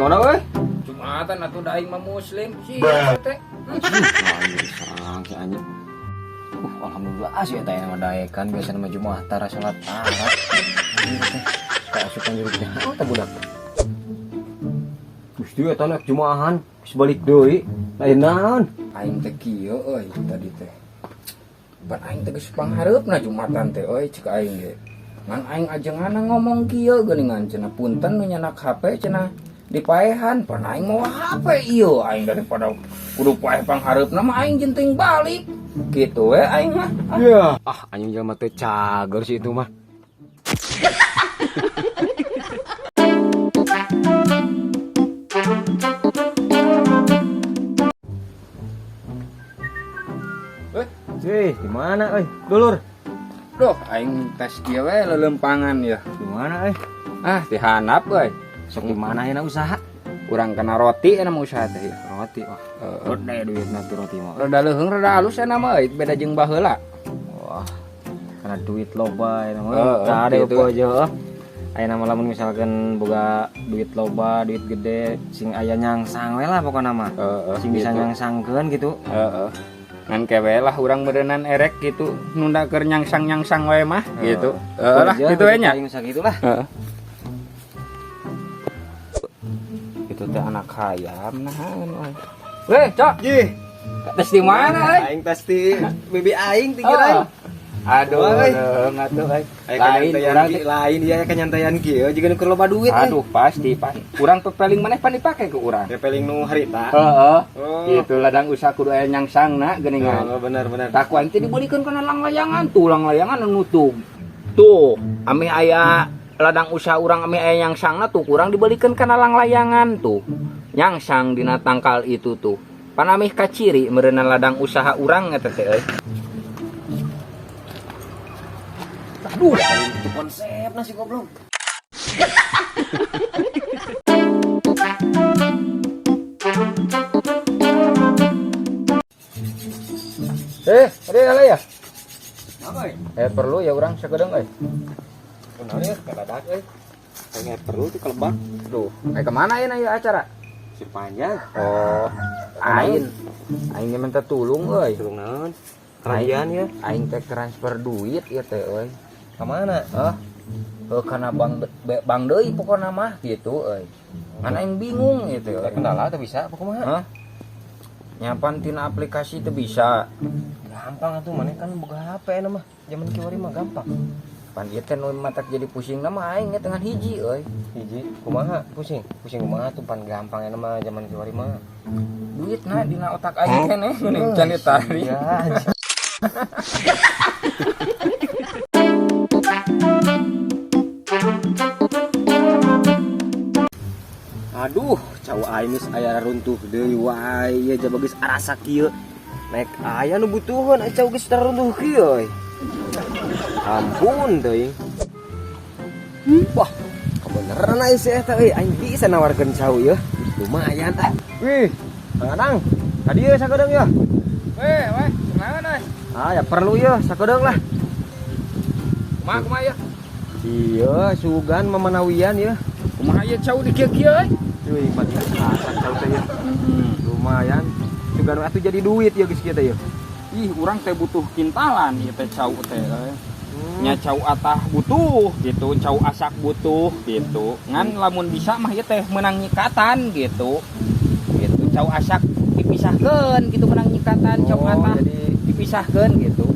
Senggona euy. Jumatan atuh da aing mah muslim sih teh. Anjir diserang si anjing. Alhamdulillah sih eta mah daekan biasana mah Jumat tara salat tara. Anjir teh. Kayak asupan jeruk teh. Oh, teh budak. Gusti eta nek Jumaahan geus balik deui. Lain naon? Aing teh kieu euy tadi teh. Pan aing teh geus panghareupna Jumatan teh euy cek aing ge. Ngan aing ajenganna ngomong kieu geuningan cenah punten nu nyanak HP cenah dipaehan pan aing mawa HP ieu aing daripada kudu paeh panghareupna mah aing jenting balik. Gitu we aing mah. Iya. Ah, anjing jelema teh cager sih itu mah. Cih, di mana euy? Dulur. Duh, aing tes kieu we leuleumpangan ya. Di mana euy? Ah, di handap euy. Sok di mana ayeuna usaha? Urang kena roti eta mah usaha teh ya. Roti wah. Gede duitna tuh roti mah. Rada leuheung rada alus eta mah euy, beda jeung baheula. Wah. Karena duit loba eta mah. Heeh, Tah ada gitu. apa aja. Ayeuna mah lamun misalkan boga duit loba, duit gede, sing aya nyangsang we lah pokona mah. Heeh, Sing bisa gitu. nyangsangkeun gitu. Heeh. Ngan kewe lah urang meureunnan erek gitu, nunda keur nyangsang-nyangsang we mah gitu. Heeh lah, gitu we nya. Aing sakitu lah. Heeh. Itu teh anak hayam nahan euy. Weh, Cok. Jih, Tes di mana euy? aing tes di bibi aing tinggi aing. Aduh, Wah, euy. ngatuh euy. Lain Lain urang teh. lain iya kanyantaian kieu jiga nu keur loba duit euy. Aduh, pasti pan. Urang pepeling maneh pan dipake ku urang. Pepeling nu harita. Heeh. Oh. Itu ladang usaha kudu aya nyangsangna geuningan. Oh, benar benar. Tak ku aing teh dibeulikeun kana lang layangan, tulang layangan anu nutup. Tuh, ameh aya ladang usaha urang ameh aya nyangsangna tuh kurang dibelikeun kana lang layangan tuh. Nyangsang dina tangkal itu tuh. Pan ameh kaciri meureunna ladang usaha urang eta teh euy. Aduh, itu konsep nasi goblok. Ada ala ya? Apa euy? Perlu ya urang sakedeung euy. Kunaon ya kadadak euy. Pengen perlu tuh kelebak. Duh, kayak kemana ya ya acara? Si panjang. Oh, aing. Aing ge minta tulung euy. Tulung naon? Kerajaan ya. Aing teh transfer duit ieu teh euy. Ka mana? Hah? Heuh kana bank bank deui pokona mah gitu euy. Ngan aing bingung gitu euy. Kendala atau bisa apa kumaha? Hah? Nyapan tina aplikasi teu bisa. Gampang atuh maneh kan boga HP na mah. Zaman kiwari mah gampang. Pan ieu teh nu matak jadi pusing na mah aing dengan hiji euy. Hiji kumaha pusing? Pusing kumaha tuh pan gampang na mah zaman kiwari mah. Duitna dina otak aing keneh geuning can ditarik. Ya, anjing. Aduh, cau aing geus aya runtuh deui wae ieu jaba geus arasa kieu. Naik aya nu butuheun cau geus taruntuh kieu euy. Ampun teuing. Wah, kebeneran aing si eta euy, aing bisa nawarkeun cau ieu. Lumayan ah. Wih, Kang Adang, tadi ieu sakedeung ya. Weh, weh, kumaha euy? Ah, ya perlu ieu sakedeung lah. Kumaha kumaha ya? Iya, sugan memanawian ya. Kumaha ieu cau di kieu-kieu euy? Cuy, pagi asak cau teh ya. Lumayan. Sugan atuh jadi duit ya geus kieu teh ya. Ih, urang teh butuh kintalan ieu teh cau teh euy. Nya cau atah butuh gitu, cau asak butuh gitu. Ngan lamun bisa mah ieu teh meunang nyikatan gitu. Gitu, cau asak dipisahkeun gitu meunang nyikatan, cau Oh, atah jadi dipisahkeun gitu.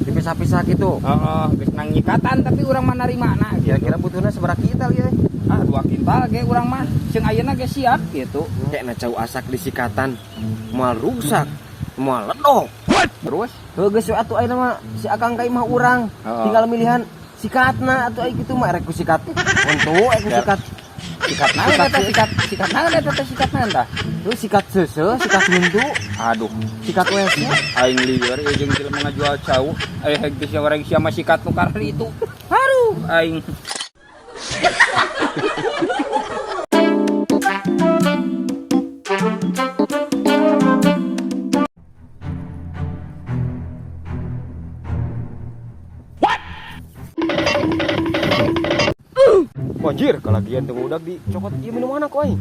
Dipisah-pisah gitu. Heeh, geus nang nyikatan tapi urang mah narimana gitu. Kira-kira butuhna sabaraha kintal ieu? Ah, 2 kintal ge urang mah ceung ayeuna ge siap gitu. Kayakna cau asak disikatan moal rusak, moal ledok. Terus? Heuh geus we atuh ayeuna mah si Akang ka imah urang. Heeh. Tinggal milihan sikatna atuh ai kitu mah erek ku sikat. Untu erek ku sikat. Sikat naon eta sikat? Sikat naon eta teh sikat naon tah? Terus sikat seuseuh, sikat huntu, Aduh, sikat WC. Aing lieur ieu jeung jelema ngajual cau. Aya heg teh sia orang sia mah sikat nu karena itu. Aduh, aing. Wajir, kalagian teu udag dicokot ieu minuman ku aing.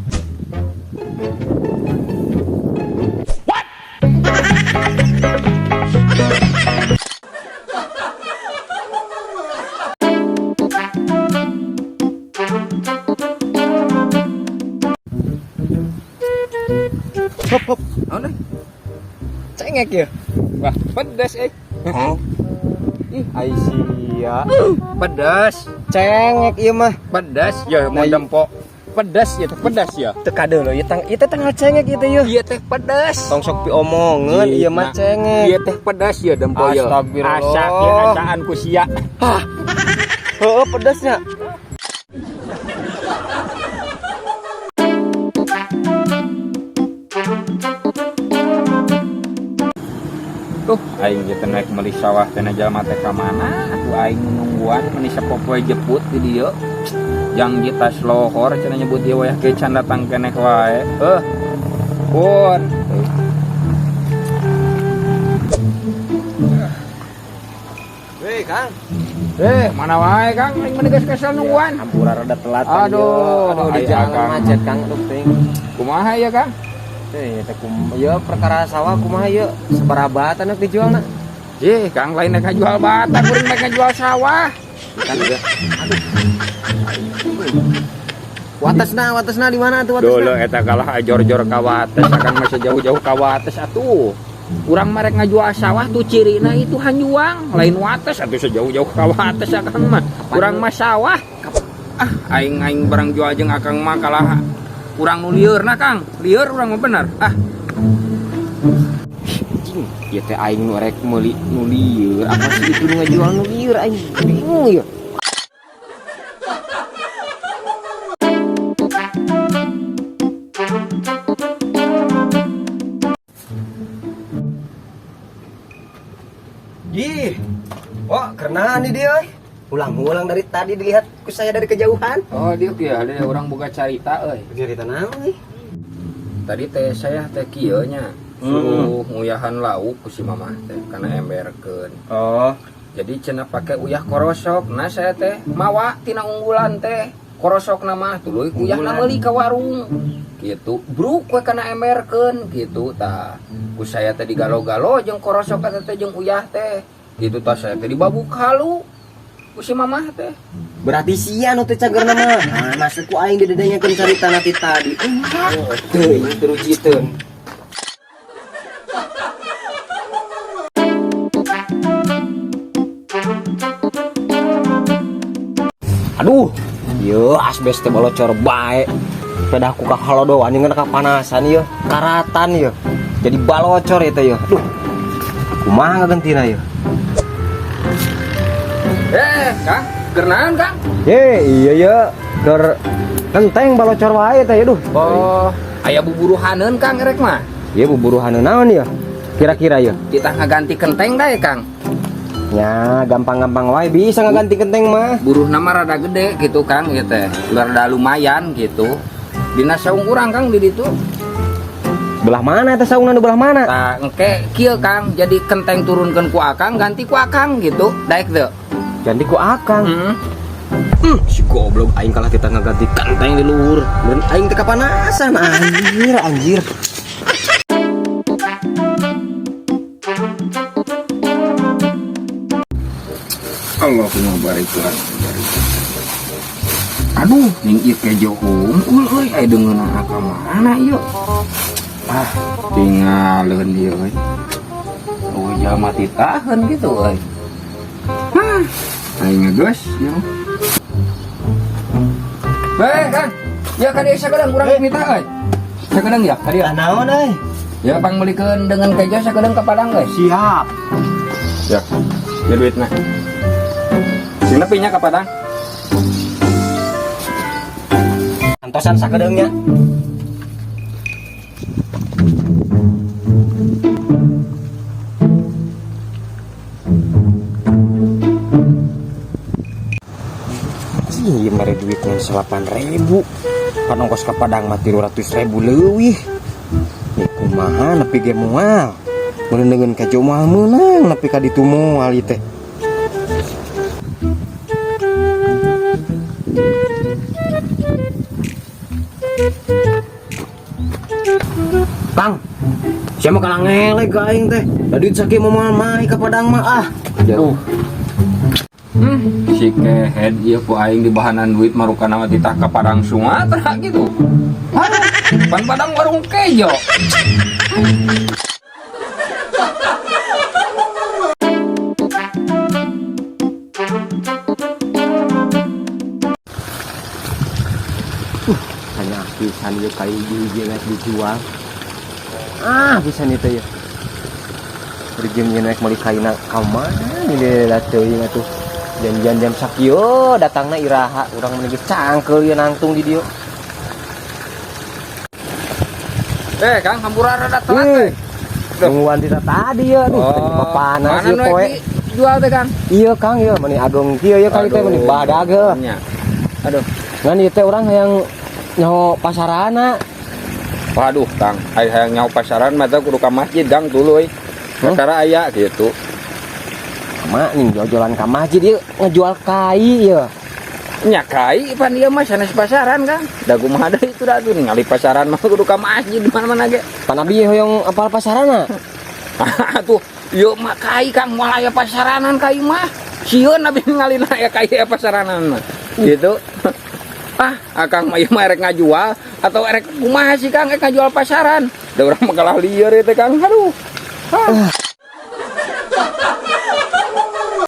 Hop hop. Naon euy? Cengek ya. Wah, pedes euy. Ih, ai sia. Pedes, Cengek ieu mah. Pedes ya mau Nah, iya. dempo. Pedes ya teh pedes ya. Teu kadeuleu ieu tang ieu teh tanggal cengek ieu teh yeuh. Ieu teh pedes. Tong sok piomongeun ieu mah Nah, cengek. Ieu teh pedes ya dempo ya. Astagfirullah. Asak ya asaan ku sia. Hah. Heeh, pedesnya. Tuh, aing ge teh naik meuli sawah teh na jalma teh ka mana? Atuh aing nungguan meuni sapopoe jeput di dieu. Jang kita lohor cenah nyebut ieu wayah ge can datang keneh wae. Heuh. Pun. Weh, Kang. Eh, mana wae Kang? Aing mah geus kesel nungguan. Hampura rada telat Kang, Aduh, ieu. Aduh di ai jalan akang. Macet Kang, aduh teuing. Kumaha ya Kang? Teh teh ieu perkara sawah kumaha ieu? Sabaraha batan rek dijualna? Ih, Kang lain rek ngajual bata, kuring rek ngajual sawah. Kan udah. Aduh. Watesna, watesna di mana tuh watesna? Dulu eta kalah ajor-jor ka wates, akan masih jauh-jauh ka wates atuh. Urang mah rek ngajual sawah tuh cirina itu hanjuang, lain wates atuh sejauh-jauh ka wates akang mah. Urang mah sawah. Ah, aing-aing barang jual jeung akang mah kalah urang nu lieurna Kang. Lieur urang mah bener. Ah, Anjing, ieu teh aing nu rek meuli nu lieur, apa sih itu nu ngajual nu lieur aing bingung ieu. Ih, wah kerenaan nih dia, euy. Ulang-ulang dari tadi dilihat ku saya dari kejauhan. Oh, diuk ya, ada orang buka carita euy. Cerita naon euy? Tadi teh saya teh kieu nya, suruh nguyahan lauk ku si mamah teh kana emberkeun. Oh, Jadi cenah pake uyah korosok. Nah saya teh mawa tina unggulan teh. Korosok nama tuluy uyahna Unggulan. Meuli ka warung. Gitu. Bruk we kana emberkeun gitu tah. Ku saya teh digalo-galo jeung korosok eta teh jeung uyah teh. Gitu tah saya teh dibabuk halu ku si mamah teh. Berarti sia nu teu cagerna mah. Nah, masuk ku aing didedengekeun carita nanti tadi. Oh, teuing terujiteun. Aduh, ieu asbes teh bolocor bae. Pedah ku kahalodoan jeung kapanasan ieu, karatan ieu. Jadi balocor ieu teh ieu. Aduh. Kumaha ngagentina ieu? Eh, Kang, gernaon Kang? Ye, iya ya, keur kenteng balocor wae teh aduh. Oh, aya buburuhaneun Kang erek mah. Ieu buburuhaneun naon ya? Kira-kira ya? Kita ngaganti kenteng dah ya Kang. Ya, gampang-gampang wae bisa ngaganti kenteng mah. Buruh nama rada gede gitu Kang ieu teh. Rada lumayan gitu. Dina saung urang Kang di ditu. Belah mana teh saungna nu belah mana? Tah engke kieu Kang, jadi kenteng turunkeun ku Akang ganti ku Akang gitu. Daek teu. Ganti ku Akang. Hmm. Si goblok aing kalah kita ngaganti kenteng di luhur. Dan aing teh kapanasan anjir anjir. Allahumma barik lana barik. Aduh, ning ieu kejo hungkul euy, aya deungeunna ka mana ieu? Ah, tingaleun ieu euy. Oh, jalma titaheun gitu euy. Hah, aing geus ieu. Hei, Kang. Ya ka dieu sakedeung urang minta euy. Sakedeung ya, ka dieu. Naon euy? Ya pangmeulikeun dengan kejo sakedeung ka Padang euy. Siap. Ya. Ya duitna. Sing nepi nya ka Padang. Antosan sakedeung nya. Ih, mere duit ngan 8.000. Pan ongkos ka Padang mah 300.000 leuwih. Nih kumaha nepi ge moal. Mun deungeun kejo moal meunang nepi ka ditu moal ieu teh. Kang, siapa kalah ngelek ka aing teh. Da duit sakieu mau moal mai ka Padang mah ah. Aduh. Si kehed ieu ku aing di bahanan duit marukana mah titah ka Padang Sumatera gitu. Aduh, pan Padang warung kejo. Hanya pisan ieu kai hiji-hiji rek dijual. Ah, pisan itu ya. Rejim ieu naik meuli kaina ka mana lila teuing atuh. Janjian jam sakieu datangna iraha urang mah geus cangkeul ieu nangtung di dieu. Eh, Kang, hampura rada telat teh. Nungguan tita tadi ya, aduh, oh, panas mana ieu nu poe. Jual teh, Kang? Iya Kang, iya meni ageng kieu ya kali teh meni badag heuh. Nya. Aduh. Ngan ieu teh urang hayang nyaho pasarana. Waduh, Kang, ai hayang nyaho pasaran mah teh kudu ka masjid, Kang, tuluy. Huh? Perkara aya gitu. Mak nih jualan ka masjid ieu ngejual kai ieu. Nya kai pan ieu mah sanes pasaran, Kang. Da kumaha deui itu da tuh ningali pasaran mah kudu ka masjid di mana-mana ge. Pan abi hoyong apal pasarana. Tuh, ieu mah kai Kang, moal aya pasaranan kai mah. Sieun abi ningali aya kai aya pasaranan mah. Gitu. Ah, akang mah ieu mah erek ngajual atau erek kumaha sih Kang, erek ngajual pasaran. Da urang mah kalah lieur ieu teh Kang. Aduh. Ah.